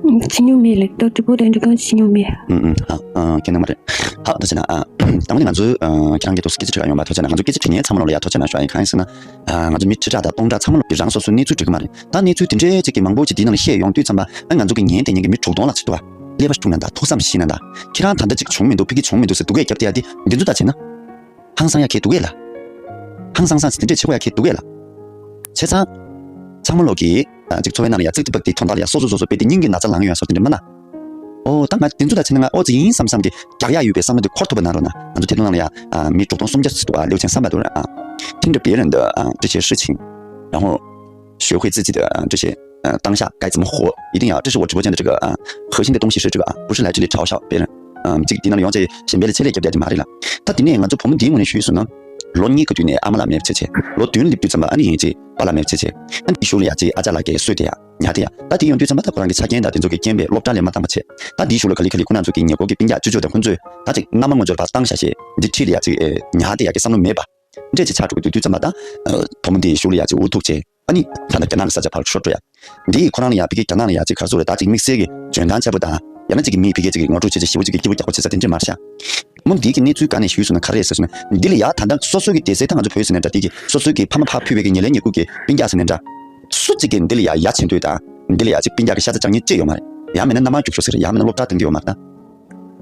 བྱེད་མྱོང་མེད་ལགས། ད་དུས་བོ་དེ་འདྲ་གང་བྱེད་མྱོང་མེད། ཨུམ་ཨུམ། ཨ། ཨ། ཁྱེད་ནང་མ་རེད། ཧ། ད་ཕྱིན་ན། ཨ། དང་པོ་ནས་ང་ཚོའི། ཨ། ཁྱེད་རང་གི་ཐོག་སྐད་ཆ་དྲི་ག་ཡོང་བ། ཐོག་ཆ་ན་ང་ཚོ་སྐད་ཆ་དྲི་མཁན་ཚང་མ་ལོག་ལ་ཡ་ཐོག་ཆ་ན་ཞུ་ཡ་ཡིན། གང་ཡིན་ཟེར་ན། ཨ། ང་ཚོ་མི་ཁྲི་ཕྲག་དང་སྟོང་ཕྲག་ཚང་མ་ལོག་གིས་རང་སོ་སོའི་གནས་ཚུལ་འབྲི་གི་མ་རེད། ད་གནས་ཚུལ་དེ་འདྲའི་ཅིག་གི་མང་པོ་ཅིག་དེའི་ནང་ལ་བཤད་ཡོང་དུས་ཙམ་པ། ཨ། ང་ཚོ་གི་ཉན་དེ་ཉན་གི་མི་དྲུག་སྟོང་ལྷག་ཅིག་འདུག་བ། ཀླད་པ་སྐྲུག་ན་འདྲ། ཐུགས་བསམ་བཞེས་ན་འདྲ། ཁྱེད་རང་ད་ལྟ་ཅིག་བྱུང་མི་འདུག་ཕ་གི་བྱུང་མི་འདུག་ཟེར་སྡུག་སྐད་རྒྱབ་བསྡད་ཡ་དེ་འདི་ཚོ་ད་བྱས་ན། ཧང་སང་ཡ་ཁྱེད་འདུག་གས་ལ། ཧང་སང་སང་ཟེར་དེ་འདྲས་བྱེད་དགོས་ཡ་ཁྱེད་འདུག་གས་ལ། བྱས་ཙང་། ཚང་མ་ལོག་གིས། ཨ། ཅིག་འཚོ་བའི་ནང་ལ་ཡ་ཙིག་ཏི་པག་ཏི་དོན་དག་ལ་ཡ་སོ་སོ་སོ་སོ་དཔེ་དེ་སྙིང་གི་ན་ཚ་ལངས་ཡོང་ཡ་སོགས་དེ་འདྲས་མ་གནང་། ཨོ་ད་ང་དེ་ཚོ་ད་བྱས་ན་ང་ཨོ་ཙི་ཡིན་བསམ་བསམ་གི་རྒྱག་ཡ་ཡོད་པའི་བསམ་བློ་དེ་འཁོར་ཐུབ་པ་གནང་རོགས་གནང་། ང་ཚོ་ཐད་གཏོང་ནང་ལ་ཡ། ཨ། མི་དྲུག་སྟོང་སུམ་བརྒྱ་ཙམ་འདུག་ཨ། ལེའུ་ཅན་བསམ་པ་འདུག་ཨ། 听着别人的 啊 这些事情，然后学会自己的 啊 这些 呃，当下该怎么活，一定要，这是我直播间的这个 啊 核心的东西是这个 啊，不是来这里嘲笑别人。嗯，这个 དེ་ནང་ཡོང་ཚེ་གཞན་པ་ལ་ཆེད་ལས་རྒྱབ་བསྡད་དེ་མ་རེད་ལ། ད་དེ་ནས་ང་ཚོ་བུ་མོ་འདིའི་ངོས་ནས་ཞུས་སོང་ན། ལོ་གཉིས་ཀྱི་དུས་ནས་ཨ་མ་ལ་མེད་བྱས་བྱས། ལོ་བདུན་སླེབས་དུས་ཙམ་པ་ཨ་ནི་ཡིན་ཅེ་པཱ་ལགས་མེད་བྱས་བྱས། ཨ་ནི་གཞུག་ལ་ཡ་ཅེ་ཨ་ཅག་ལགས་ཀྱིས་གསོས་ཏེ་ཡ་ཉལ་ཏེ་ཡ། ད་དེ་ཡོང་དུས་ཙམ་པ་ད་ཁོ་རང་གི་ཆ་རྐྱེན་དང་དེ་ཚོ་གི་རྐྱེན་པས་སློབ་གྲྭ་ལས་མ་བཏང་བ་བྱས། ད་དེའི་གཞུག་ལ་ག་ལེ་ག་ལེ་ཁོ་རང་ཚོ་གི་ཉེ་འཁོར་གྱི་སྤུན་ཀྱག་ཅོ་ཅོ་དང་ཁོ་ཚོས་ད་ཅིག་མནའ་མ་ངོ་ཚོར་བ་བཏང་བཞག་བྱས། འདི་ཁྲིད་ལ་ཡ་ཅིག་ཨེ་ཉལ་ཏེ་ཡ་གི་བསམ་བློ་མེད་པ། འདྲས་ཅིག་ཆགས་འགྲོ་གི་འདུག་དུས་ཙམ་པ་ད། ཨ། བུ་མོ་འདི་གཞུག་ལ་ཡ་ཅིག་འུ་ཐུག་བྱས། ཨ་ནི་ད་ལྟ་རྒྱ་ནག་གི་ས་ཆ་ཕར་ཤོར་འགྲོ་ཡ། འདི་ཁོ་རང་ལ་ཡ་ཕ་གི་རྒྱ་ནག་ལ་ཡ་ཅིག་ག་རེ་ཟེར་དགོས་རེད། ད་ཅིག་དམིགས་བསལ་གྱི་འཇོན་ཐང་ཆེ་པོ་དང་། ཡང་ན་ཅིག་གི་མི་ཕ་གི་ཅིག་གི་ངོ་སྤྲོད་བྱེད་ཅིག་ཞེ་པོ་ཅིག་གི་སྐྱིད་པོ་རྒྱག་པོ་བྱེད་ས་དེ་འདྲས་མ་རེད་ཤག། བུ་མོ་འདི་གི་གནས་ཚུལ་སྒང་ནས་ཞུས་སོང་ན་ག་རེ་རེད་ཟེར་སོང་ན། འདི་ལ་ཡ་ད་ལྟ་སོ་སོ་གི་སྡེ་སྲིད་ད་ང་ཚོ་བོད་ཟེར་ནའི་འདྲ། འདི་གི་སོ་སོ་གི་ཕ་མ་ཕར་ཕུད་པའི་གི་ཉེ་ལས་ཉེ་སྐུ་གི་སྤུན་ཀྱག་ཟེར་ནའི་འདྲ། སུ་གཅིག་གིས་འདི་ལ་ཡ་ཡ་བྱེད་འདོད་དང་། འདི་ལ་ཡ་ཅིག་སྤུན་ཀྱག་གི་ཤ་ཚ་བཅག་མཁན་ཅིག་ཡོད་མ་རེད། ཡང་མིན་ན་མནའ་མ་རྒྱུག་ཤོག་ཟེར། ཡང་མིན་ན་སློབ་གྲྭ་གཏོང་གི་ཡོད་མ་རེད་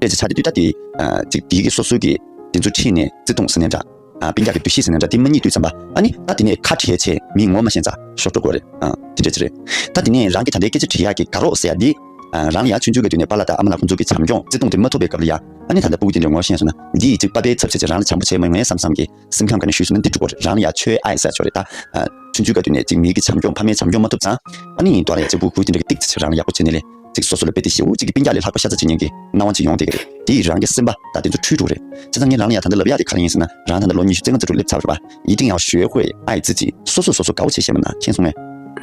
ད། སྐད་ཆ་ཆ་དེ་དུས་ད་དེ། ཨ། ཅིག་དེའི་གི་སོ་སོའི་གི་དེ་ཚོ་ཁྲིད་ནས་བརྩེ་དུང་ཟེར་ནའི་འདྲ། ཨ། སྤུན་ཀྱག་གི་འདུ་ཤེས་ཟེར་ནའི་འདྲ། དེ་མ་རྙེད་དུས་ཙམ་པ་ཨ་ནི་ད་དེ་ནས་ཁ་བྲལ་བྱས་མི་ངོ་མ་ཤེས་ཙང་ཤོར་འགྲོ་གི་རེད། ཨ། དེ་འདྲ་ཅིག་རེད། ད་དེ་ནས་རང་གི་ད་ལྟའི་སྐད་ཆ་དྲི་ཡག་གི་དགའ་རོགས་ཟེར་ཡ་འདི། ཨ། རང་ལ་ཡ་ཆུང་ཆུང་གི་དུས་ནས་པཱ་ལགས་དང་ཨ་མ་ལགས་ཁོང་ཚོ་གི་བྱམས་སྐྱོང་བརྩེ་དུང་དེ་མ་ཐོབ་པའི་སྐབས་ལ་ཡ། ཨ་ནི་ད་ལྟ་སྤུ་གུ་དེ་འདྲ་ངོ་ཤེས་སོང་ན་འདི་ཡི་ཅིག་པ་ཕའི་ཚབ་བྱས་ཅིག་རང་ལ་བྱམས་པོ་བྱེད་མི་ངན་བསམ་བསམ་གི་སེམས་ཁམས་ག་ནས་ཞུས་སོང་ན་འདི་འགྲིག་གི་རེད། རང་ལ་ཡ་ཆོས་ཨའི་ཟེར་ཆོག་རེད་ད། ཨ། ཆུང་ཆུང་ག་དུས་ནས་ཅིག་མི་གི་བྱམས་སྐྱོང་ཕ་མའི་བྱམས་སྐྱོང་མ་ཐོབ་ཙང་། ཨ་ནི་དོ་ར་ཡ་ཅིག་སྤུ་གུ་དེ་འདྲ་གི་ཏིག་ཙི་ཅིག་རང་ལ་ཡག་པོ་བྱེད་ནི་ལས། ཅིག་སོ་སོ་ལ་དཔེ་དེ་ཞེ་པོ་ཅིག་གི་སྤུན་ཀྱག་ལས་ལྷག་པ་ཤ་ཚ་བྱེད་མཁན་གྱི་སྣང་བ་ཅིག་ཡོང་བསྡད་ཀྱི་རེད། དེ་ཡིས་རང་གི་སེམས་པ་ད་དེ་ཚོ་འཁྲུལ་འགྲོ་གི་རེད། བྱས་ཙང་ངས་རང་ལ་ཡ་ད་ལྟ་ལབ་ཡག་དེ་ག་རེ་ཡིན་ཟེར་ན། རང་ད་ལྟ་ལོ་ཉི་ཤུ་རྩ་ལྔ་རྩ་དྲུག་སླེབས་ཚར་བ་རེད་པ། 一定要学会爱自己། སོ་སོས་སོ་སོ་དགའ་པོ་བྱེད་ཤེས་པ་ན། མཁྱེན་སོང་ངས།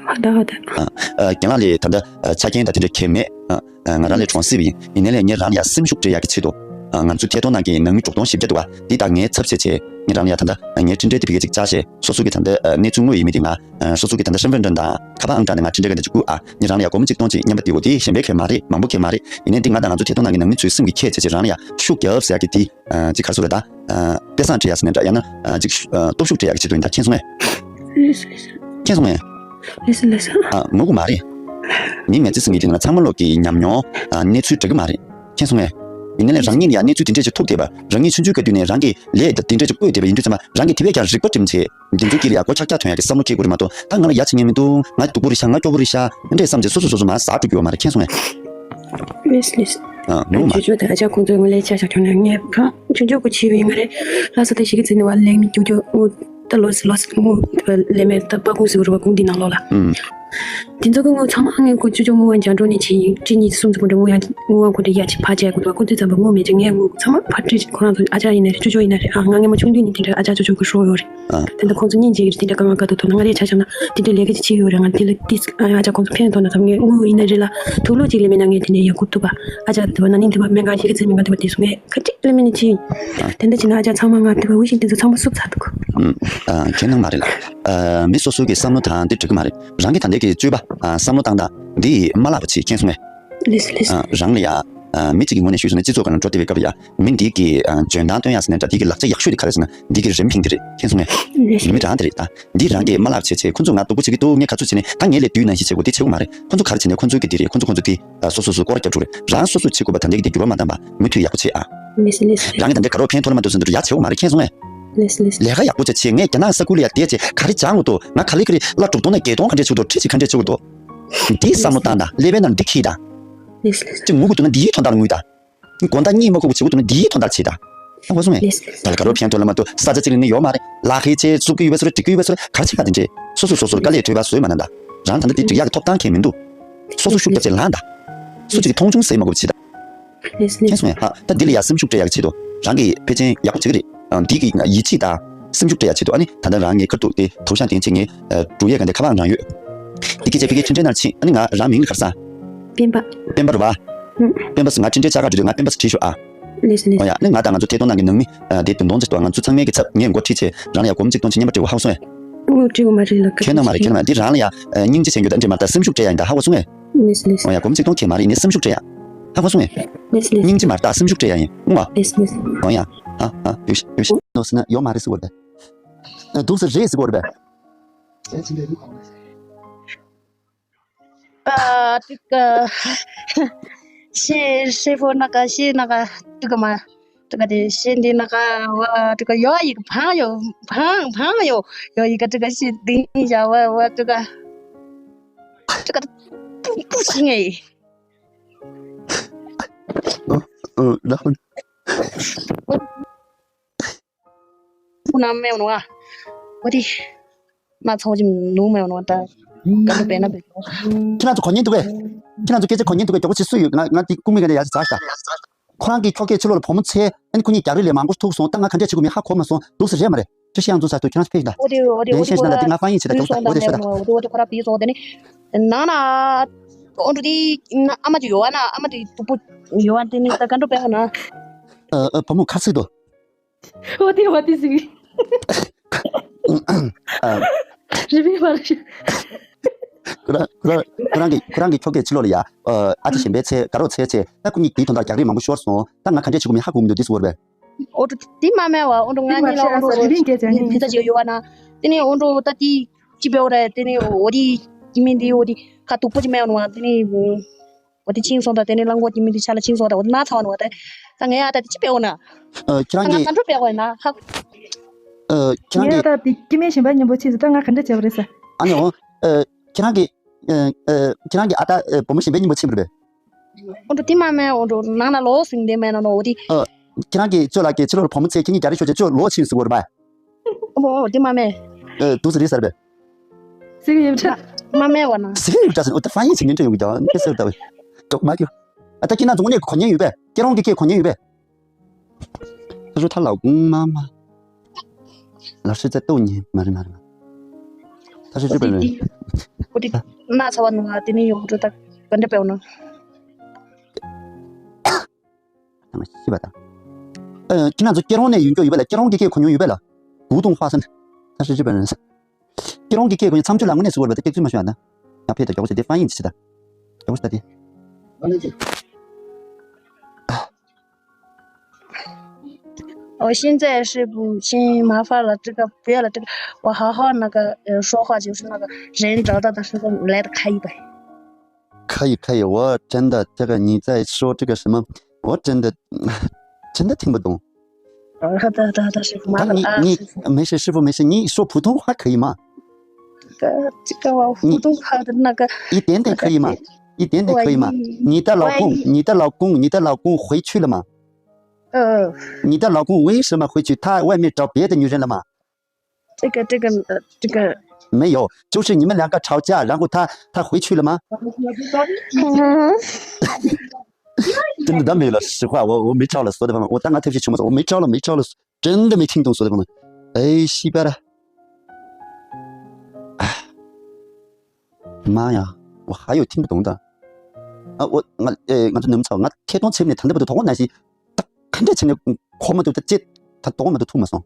ཧ་ད་ཧ་ད། ཨ། ཨ། རྒན་ལགས་ལས་ད་ལྟ་ཨ་ཆ་རྐྱེན་དང་དེ་འདྲ་གང་ཡང་མེད། ཨ། ཨ། ང་རང་ལས་གྲོང་གསེབ་ཡིན། ཡིན་ནའི་ལས་ངས་རང་ལ་ཡ་སེམས་ཤུགས་སྤྲད་ཡག་གི་ཆེད་དུ། ཨ། ང་ཚོ་ཐད་གཏོང་ནང་གི་ནང་མི་དྲུག་སྟོང་བཞི་བརྒྱ་འདུག་པ། འདི་དག་ངའི་ཚབ་བྱས་བྱས་ངས་རང་ལ་ཡ་ད་ལྟ་ངའི་འཕྲིན་ཕྲན་དེ་ཕ་གི་ཅིག་བཅག་བྱས། སོ་སོ་གི་ད་ལྟ་ཨ་གནས་ཚུལ་དངོས་ཡིན་མིན་དེ་ང་། ཨ། སོ་སོ་གི་ད་ལྟ་身份证དང་ཁ་པར་ཨང་གྲངས་དེ་ང་འཕྲིན་ཕྲན་ག་འདྲ་ཅིག་བསྐུར་ཨ། ངས་རང་ལ་ཡ་སྒོར་མོ་གཅིག་སྟོང་གཅིག་མཉམ་པ་དེ་འོ་དེ་གཞན་པའི་གང་ཡང་མ་རེད། མང་པོ་གང་ཡང་མ་རེད། ཡིན་ནའི་འདི་ང་དང་ང་ཚོ་ཐད་གཏོང་ནང་གི་ནང་མི་ཚོའི་སེམས་ཀྱི་ཁྱད་བྱས་བྱས་རང་ལ་ཡ་ཤུགས་རྒྱབ་ཟེར་ཡག་གི་དེ། ཨ། ཅིག་ག་རེ་ཟེར་དགོས་རེད་ད། ཨ། དཔེ་བཟང་སྤྲད་ཡག་ཟེར་ནའི་འདྲ། ཡང་ན། ཨ། ཅིག་ཨ། སྟོབས་ཤུགས་སྤྲད་ཡག་གི་ཆེད་དུ་ཡིན་ད། མཁྱེན་སོང་ངས། ལགས་སོ་ལགས་སོ། མཁྱེན་སོང་ངས། ལགས་སོ་ལགས་སོ། ཨ། ངུ་གི་མ་རེད། མི་མེད་ཚེ་ཟིན་གྱི་དེ་ན་ཚང་མ་ལོག་གི་ཉམས་མྱོང་། ཨ། གནས་ཚུལ་འདྲ་གི་མ་རེད། མཁྱེན་སོང་ངས། ཡིན་ནའི་ལས་རང་ཉིད་ལ་ཡ་གནས་ཚུལ་དེ་འདྲས་ཅིག་ཐུག་བསྡད་པ། རང་ཉིད་ཆུང་ཆུང་ག་དུས་ནས་རང་གི་ལས་དེ་འདྲས་ཅིག་བཀོལ་བསྡད་པ་ཡིན་དུས་ཙམ་པ་རང་གིས་དེ་བས་ཀྱང་རིག་པ་བསྒྲིམས་བྱས། འདི་ཚོ་དཀྱིལ་ལ་ཡ་སྒོ་ཆག་ཆག་ཐོན་ཡག་གི་བསམ་བློ་སྐྱེ་དགོས་རེད་མ་གཏོགས། ད་ང་ལ་ཡ་བྱེད་མཁན་མི་འདུག་ང་སྡུག་པོ་རེད་ཤག་ང་སྐྱོ་པོ་རེད་ཤག་འདི་འདྲས་བསམ་བྱས་སོ་སོ་སོ་སོ་མར་ཟག་འགྲོ་གི་ཡོད་མ་རེད། མཁྱེན་སོང་ངས། ལགས་སོ་ལགས་སོ། ཨ། ངུ་མ། ཅོ་ཅོ་དང་ཨ་ཅག་ཁོང་ཚོའི་ངོ་ལས་ཆ་བཞག་ཆོག་ན་ངས་གང་ཆུང་ཆུང་གི་བྱས་པའི་ང་རེད། ལྷ་ས་དང་གཞིས་ཀ་རྩེ་ནས་བ་ལེགས་མི་ཀྱོ་ཀྱོ་ངུ། ད་ལོ་སི་ལོ་སི་ངུ། ལས་མེད་ད་པ་ཀུང་སི་བུ་རུ་བ་ཀུང་འདི་ནང་ལོགས་ལ། ཨུམ། དེ་ཚོ་གི་ངུ་ཚང་མ་ངས་ཁོ་ཅོ་ཅོ་ངུ་བ་འཇང་འགྲོ་ནས་ཆེ་ཡིན། ཅི་གཉིས་གསུམ་ཚོ་ཀུན་ཏུ་ངུ་ཡ་ངུ་བ་ཁོ་དེ་ཡ་ཆེ་ཕ་ཆེ་ཀུན་ཏུ་ཁོ་ཚོས་ཙམ་པ་ངུ་མེད་ཅེས་ངས་ངུ་ཚང་མ་ཕ་ཁྲིད་ཁོ་རང་ཚོ་ཨ་ཅག་ཡིན་ན་རེད། ཅོ་ཅོ་ཡིན་ན་རེད། ཨ་ང་ངས་མ་ཆུང་དུས་ནས་དེ་འདྲ་ཨ་ཅག་ཅོ་ཅོ་གི་ཧྲོ་ཡོད་རེད། ཨ། དེ་འདྲ་ཁོང་ཚོ་སྙིང་རྗེ་གི་རེད། དེ་འདྲ་དཀའ་ངལ་དཀའ་སྡུག་ཐོག་ན་ང་རེ་ཆ་བཞག་ན་དེ་འདྲ་ལས་ཀ་ཅིག་བྱེད་ཡོད་རེད། ང་དེ་ལ་ཏིས་ཨ་ཅག་ཁོང་ཚོ་ཕན་ཐོགས་ན་ཙམ་ངས་ངུ་ཡིན་ན་རེད་ལ་དུག་ལོག་ཅིག་ལས་མེད་ན་ངས་དེ་འདྲ་ཡ་གུ་ཐུབ་པ། ཨ་ཅག་དེ་བ་ན་ནིང་དེ་བ་སྨན་ཁང་གཞིས་ཀ་རྩེ་སྨན་ཁང་དེ་བ་དེ་སུ་ངས་ཁ་ཅིག་ལས་མེད་ན་ཅི་ཡིན། ཨ། དེ་འདྲ་བྱས་ན་ཨ་ཅག་ཚང་མ་ང་དེ་བ་ཝི་ཤིང་དེ་ཚོ་ཚང་མ་བསུབ་ཚར་འདུག་ཨུམ། ཨ། ཁྱེད་ནང་མ་རེད་ལ། ཨ། མི་སོ་སོ་གི་བསམ་བློ་དང་དེ་འགྲིག་གི་མ་རེད། རང་གི་ད་ལྟའི་གི་སྤྱོད་པ། ཨ། བསམ་བློ་བཏང་སྟངས་འདི་མ་བརླག་པ་བྱེད། མཁྱེན་སོང་ངས། ལགས་སོ་ལགས་སོ། ཨ། རང་ལ་ཡ། ཨ། མི་གཅིག་གི་ངོས་ནས་ཞུས་སོང་ན། སྤྱི་ཚོགས་ཁང་ནང་འགྲོ་བདེ་བའི་སྐབས་ལ་ཡ། མི་འདི་གི་ཨ། འཇོན་ཐང་སྟོན་ཡ་ཟེར་ནས་འདྲ། འདི་གི་ལག་ཆ་ཡག་ཤོས་དེ་ག་རེ་ཟེར་ན། འདི་གི་རིན་ཕན་དེ་རེད། མཁྱེན་སོང་ངས། ལེགས་སོ། མི་རང་དེ་རེད་ད། འདི་རང་གིས་མ་ལབ་བྱས་བྱས། ཁོ་ཚོ་ང་སྡུག་པོ་བྱེད་ཀྱི་འདུག་ངས་ག་ཚོད་བྱས་ནས། ད་ངས་ལས་དུས་ནང་བཞིན་བྱེད་དགོས། དེ་བྱེད་དགོས་མ་རེད། ཁོ་ཚོ་ག་རེ་བྱས་ནས་ཁོ་ཚོའི་གི་དེ་རེད། ཁོ་ཚོ་ཁོ་ཚོ་དེ་ཨ། སོ་སོ་སོ་སྐོར་རྒྱབ་འགྲོ་རེད། རང་སོ་སོ་བྱེད་དགོས་པ་ད་འདི་གི་དེ་འགྱུར་བ་མ་བཏང་པ་མུ་མཐུད་ཡག་པོ་བྱེད་ཨ། ལེགས་སོ། ལེགས་སོ། རང་གིས་ད་འདི་དགའ་རབ་ཕན་ཐོགས་ལ་མ་ཐུག་ཟེར་འདུག་ཡ་བྱེད་དགོས་མ་རེད། མཁྱེན་སོང་ངས། ལེགས་སོ། ལེགས་སོ། ལས་ཀ་ཡག་པོ་བྱས་བྱས། ངས་རྒྱ་ནག་ས་ཁུལ་ལ་ཡ་བསྡད་བྱས་ག་རེ་སྦྱང་དགོས་འདུག་ང་ག་ལེར་ག་རེ་གླ་དྲུག་སྟོང་ནས་བརྒྱད་སྟོང་ག་འདྲས་བྱེད་དགོས་འདུག་འདི་བསམ་བློ་བཏང་ད། ཀླད་པའི་ནང་འདི་འཁྱེར་ད། ལེགས་སོ། ལེགས་སོ། ཅིག་ངུ་དགོས་འདུག་ན་འདིའི་དོན་དག་ངུས་ད། དགོང་དག་གཉིད་མ་ཁུག་པ་བྱེད་དགོས་འདུག་ན་འདིའི་དོན་དག་བྱེད་ད། ཧ་གོ་སོང་ངས། ལེགས་སོ། ད་ལ་དགའ་རབ་ཕན་ཐོགས་ལ་མ་ཐུག་ས་ཆ་གཅིག་ལ་ནི་ཡོད་མ་རེད། ལག་ཁེལ་བྱས་བཙུགས་ཀྱི་ཡོད་པ་བཟོ་འདྲ། སྒྲིག་གི་ཡོད་པ་བཟོ་འདྲ། ག་རེ་བྱེད་ད། དེ་འདྲས་སོ་སོ་སོ་སོར་དཀའ་ལས་སྤྲོད་པ་བཟོས་མ་གནང་ད། རང་ད་ལྟ་དེ་སྒྲིག་ཡག་གི་ཐོབ་ཐང་གང་ཡང་མི་འདུག་སོ་སོ་ཤུགས་རྒྱབ་བྱས་ལངས་ད། སུ་གཅིག་གི་མཐོང་ཆུང་བྱེད་མ་དགོས་པ་བྱེད་ད། ལེགས་སོ། མཁྱེན་སོང་ངས། ཧ། ད་འདི་ལ་ཡ་སེམས་ཤུགས་སྤྲད་ཡག་བྱེད་དོ། རང་གི་ཕལ་ཆེར་ཡག་པོ་བྱེད་ཀྱི་རེད། ཨ། འདི་གི་ཡིད་ཆེས་དང་སེམས་ཤུགས་སྤྲད་ཡག་བྱེད་དོ། ཨ་ནི་ད་ལྟ་རང་ངའི་ཁ་ཐུག་དེ་དོ་ཤག་དེ་བྱས། ངའི་ཨ། སྒྲུག་ཡས་ག་འདི་ཁ་པར་ནང་ཡོད། འདི་སྐད་ཆ་ཕ་གིར་འཕྲིན་ཕྲན་ནང་ཕྱིན། ཨ་ནི་ང་རང་མིང་ལ་ག་རེ་ཟེར། སྤེན་པ། སྤེན་པ་རེད་པ། ཨུ། སྤེན་པ་ཟེར། ང་འཕྲིན་ཕྲན་བཅར་ག་འགྲོ་དུས་ང་སྤེན་པ་ཟེར་བྲིས་ཤོག་ཨ། ལེགས་སོ། ལེགས་སོ། ཨོ་ཡ། ཨ་ནི་ང་དང་ང་ཚོ་ཐད་གཏོང་ནང་གི་ནང་མི་ཨ། དེ་བདུན་སྟོང་ཅིག་འདུག་ང་ཚོ་ཚང་མའི་གི་ཚབ་ངས་མགོ་ཁྲིད་བྱས་རང་ལ་ཡ་སྒོར་མོ་གཅིག་སྟོང་ཅིག་མཉམ་པར་སྤྲད་དགོས། ཧ་གོ་སོང་ངས། ཁྱོད་ནང་མ་རེད། ཁྱོད་ནང་མ་རེད། འདི་རང་ལ་ཡ་ཨ། སྙིང་རྗེ་བྱེད་རྒྱུ་དང་འདྲེས་མ་རེད་ད། སེམས་ཤུགས་སྤྲད་ཡག་ཡིན་ད། ཧ་གོ་སོང་ངས། ལེགས་སོ། ལེགས་སོ། ཨོ་ཡ། སྒོར་མོ་གཅིག་སྟོང་གང་ཡང་མ་རེད། ཡིན་ནའི་སེམས་ཤུགས་སྤྲད་ཡག་ཧ་གོ་སོང་ངས། ལེགས་སོ། ལེགས་སོ། ཨོ་ཡ། ཨ། ཨ། ཡོད་ཤག་ཡོད་ཤག་ཨོ་ཡ། ཨ། ཨ། ཡོད་ཤག་འདུག་ཟེར་ན་ཡོད་མ་རེད་ཟེར་དགོས་རེད་པས། འདུག་ཟེར་རེད་ཟེར་དགོས་རེད་པས། 啊，这个，是师傅那个是那个这个嘛，这个的是的那个我这个有一个朋友，朋朋友有一个这个是等一下我我这个这个不不行哎。嗯嗯，然后 ཁོ་ན་མེད་ནོ་ཨ། ཨོ་དི། ན་ཚོགས་ཀྱི་ནུ་མེད་ནོ་ད། ག་ལ་བེ་ན་བེ། ཁྱེད་རང་ཚོ་གོ་ཉན་འདུག་གས། ཁྱེད་རང་ཚོ་སྐད་ཆ་གོ་ཉན་འདུག་གས། མགྱོགས་པོ་བྱེད་སུ་ཡོད། ང་ང་དེ་ཀུ་མི་ག་ནས་ཡར་ཟག་ད། ཁོ་རང་གི་ཁྱོ་གས་ཕྱི་ལོགས་ལ་བུ་མོ་འཚོལ། ཨ་ནི་ཁོ་གཉིས་རྒྱག་རེས་ལས་མང་པོ་ཐུག་སོང་། ད་ང་ག་འདྲས་བྱེད་དགོས་མིན་ཧ་གོ་མ་སོང་། འདུག་སེ་རེད་མ་རེད། ཁྱོད་ཤི་ཡང་འཛུལ་ས་དུ་ཁྱེད་རང་ཚོ་ཕེབས་ཤིག་ད། ཨོ་དི་ཨོ་དི་ཨོ་དི་ལན་ཤེས་ཤིག་ད། འདི་ང་ཕ་ཡིན་ཞིག་ད། མགྱོགས་པོ་ད། ཨོ་དེ་ཤོད་ད། ཨོ་དེ་ཤོད་ད། ཁོ་ར་བི་ཚོགས་དེ་ནི། ནང་ན། ཨོ་འདྲ་དེ། ཨ་མ་དེ་ཡོད་བ་ན། ཨ་མ་དེ་སྡུག་པོ་ཡོད་བ་དེ་ནི་ད་ག་འདྲ་བེ་ཧ་ན། ཨ་ཨ་བུ་མོ་ཁར་ཚིག་དོ། 我的我的是 ཨ། 日本话是 ཁོ་རང་ཁོ་རང་ཁོ་རང་གི་ཁོ་རང་གི་ཁྱོ་གས་ཕྱི་ལོགས་ལ་ཡ། ཨ་ཅེ་གཞན་པའི་ཚེ་དགའ་རོགས་ཚེ་ཚེ་ད་ཁོ་གཉིས་དེའི་དོན་དག་རྒྱག་རེས་མང་པོ་ཤོར་སོང་། ད་ང་ག་འདྲས་བྱེད་དགོས་མིན་ཧ་གོ་མི་འདུག་འདི་ཟེར་བ་རེད་པས། ཨོ་ཏོ་དེ་མ་མེད་བ། ཨོ་ཏོ་ང་གཉིས་ལ་ཨོ་ཏོ་རི་ལིང་སྐད་ཆ་ནི་ཕི་ཚ་ཅིག་ཡོད་བ་ན། དེ་ནས་ཨོ་ཏོ་ད་དེ་ཅི་བེའོ་རེད། དེ་ནས་ཨོ་དི་ཅི་མིན་དེ་ཨོ་དི་ཁ་སྡུག་པོ་ཅིག་མེད་བ་ན་བ། དེ་ནས། 我的轻松的，等你让我的名字下了轻松的，我拿草了我的，那个俺都去表呢。呃，ཁྱེད་རང་གིས། 俺都表过呢，哈。呃，ཁྱེད་རང་གིས། ངས་ད་དེ་སྐྱེ་དམན་གཞན་པ་མཉམ་པོ་ཕྱིན་ཟེར། ད་ང་ག་འདྲ་བྱས་པ་རེད་ཟེར། ཨ་ནི་འོ། ཨ། ཁྱེད་རང་གིས། ཨ། ཁྱེད་རང་གིས་ཨ་ད་བུ་མོ་གཞན་པའི་མཉམ་པོ་ཕྱིན་པ་རེད་པས། འོ་འགྲོ་དེ་མ་མེད། འོ་འགྲོ་ནང་ན་ལོག་སིང་དེ་མེད་ན་ནོ་འོ་དེ། ཨ། ཁྱེད་རང་གིས་ཅོ་ལགས་ཀྱིས་ཕྱི་ལོགས་ལ་བུ་མོ་ཚེ་ཁྱེད་གཉིས་རྒྱག་རེས་ཤོར་བྱས་ཅོ་ལོག་ཕྱིན་ཟེར་བ་རེད་པས། འོ་འོ་དེ་མ་མེད། ཨ། འདུག་ཟེར་རེད་ཟེར་པས། ཟེར་གི་ཡོད་ཆ། མ་མེད་བ་ན། ཟེར་གི་ཡོད་ཆ་ཟེར། འོ་ད་ཧྥ་ཡིན་ཟེར་ཉན་ཆ་ཡོང་གི་ད་ནི་ཟེར་ད་བས། ཏོག་མ་གི། ཨ་ད་ཁྱེད་རང་ཚོ་དངོས་གནས་གོ་ཉན་ཡོད་པས། སྐྱེ་རོང་གི་སྐད་གོ་ཉན་ཡོད་པས། ད་ཤོད་ད་ལའོ་ཀུང་མ་མ། ལ་ཤི་ཙ་ཏོ་ཉན་མ་རེད་མ་རེད་མ། ད་ཤོད་ཅི་པ་རེད། འོ་དེ་ན་ཚ་བ་ནུ་ང་དེ་ནི་ཡོང་འགྲོ་ད་ག་འདྲ་པའོ་ན། ང་ཤི་བ་ད། ཨ། ཁྱེད་རང་ཚོ་སྐྱེ་རོང་ནས་ཡོང་རྒྱུ་ཡོད་པས་ལ། སྐྱེ་རོང་གི་སྐད་གོ་མྱོང་ཡོད་པས་ལ། གུ་དུང་ཧྭ་ཟེར། ད་ཤི་ཅི་པ་རེད། སྐྱེ་རོང་གི་སྐད་གོ་མྱོང་། མཚམས་སྦྱོར་ལ་དངོས་གནས་སུ་བར་བ་ད་སྐྱག་རྫུན་མ་ཤོད་ཨ་ད། ང་ཕེ་ད་མགྱོགས་ཤོད་དེ་ཧྥ་ཡིན་ཅི་ད། མགྱོགས་ཤོད་ད་དེ། 我现在是不行，麻烦了，这个不要了，这个我好好那个呃说话，就是那个人找到的时候来的开一百。 可以可以，我真的这个你在说这个什么，我真的，嗯真的听不懂。好的好的好的，师傅，麻烦了啊。你你没事，师傅没事，你说普通话可以吗？这个这个我普通话的那个一点点可以吗？一点点可以吗？你的老公，你的老公，你的老公回去了吗？呃，你的老公为什么回去？他外面找别的女人了吗？这个这个呃这个没有，就是你们两个吵架，然后他他回去了吗？真的，他没有了。实话，我我没招了，所有的朋友，我刚刚特别穷，我没招了，没招了，真的没听懂，所有的朋友。哎，西边的，哎，妈呀，我还有听不懂的。啊，我我呃，我这能吵，我天天前面谈的不都同我那些，他看这前面，嗯，看嘛都在这，他懂嘛都听不懂。